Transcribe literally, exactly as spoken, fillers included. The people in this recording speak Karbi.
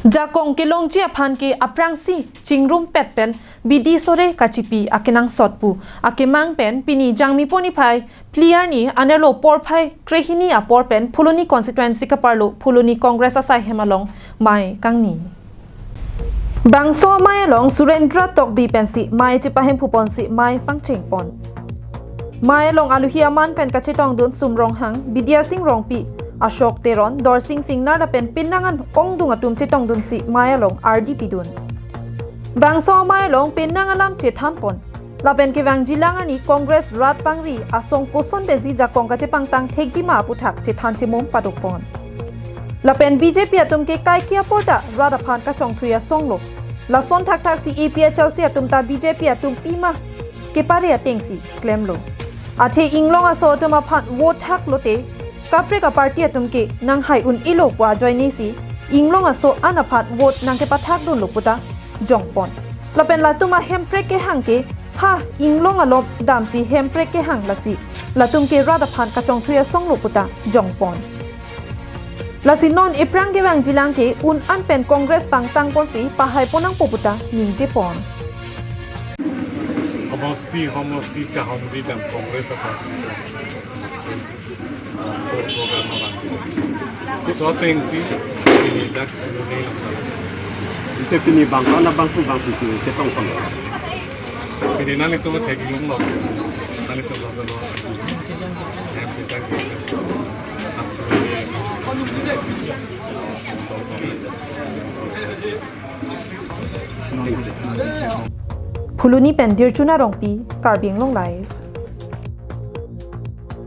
Jakong kelongji aphan ke aphrangsi chingrumpet pen bidi sore kachipi akenangsot pu akemang pen pini Jangmi pon niphai phli arni anerlo porphai krehini apor pen Phuloni constituency kaparlo Phuloni Congress asaihem along mei kangni. Bangso amei along Surendra Tokbi pensi mei chepahemphu ponsi mei pangcheng pon. Mei along aluhi aman pen kachetongdun Sum Ronghang, Bidya Sing Rongpi, Ashok Teron, Dorsing Singnar lapen penang an ongdung atum chetongdunsi mei along ardi pidun. Bangso amei along penang alam chethan pon. Lapen kevangjilang arni Congress rat pangri asong koson pensi jakong kachepangtang thekji ma aputhak chethan chemum padok pon. Lapen B J P atum ke kaike apor ta rat aphan kachongthui asong lo. Lason thakthak si A P H L C atum ta B J P atum pima kepare atengsi klemlo. Athe inglong aso atum aphan vote thak lote kaprek aparty atum ke nanghai un-elo pu ajoinesi inglong aso an aphan vote nangkepathakdunlo puta jongpon. Lapen latum ahemprek kehang ke ha inglong alom damsi hemprek kehang lasi latum ke rat aphan kachongthui asong lo puta jongpon. Lasi non ephrang kevangjilang ke un an pen Congress pangtang ponsi pahai pon nangpo puta ningje pon. Homosti, homosti kahomri dam Congress apa? Program apa? So atengsi ini dak ini. Ite pini bangko na bangku bangku si chetong pon. Pini nanglitum thek-ik longlo. Nanglitum lo lo. Em, kita kita. Phuloni pen Dirchuna Rongpi, Karbi Anglong Live.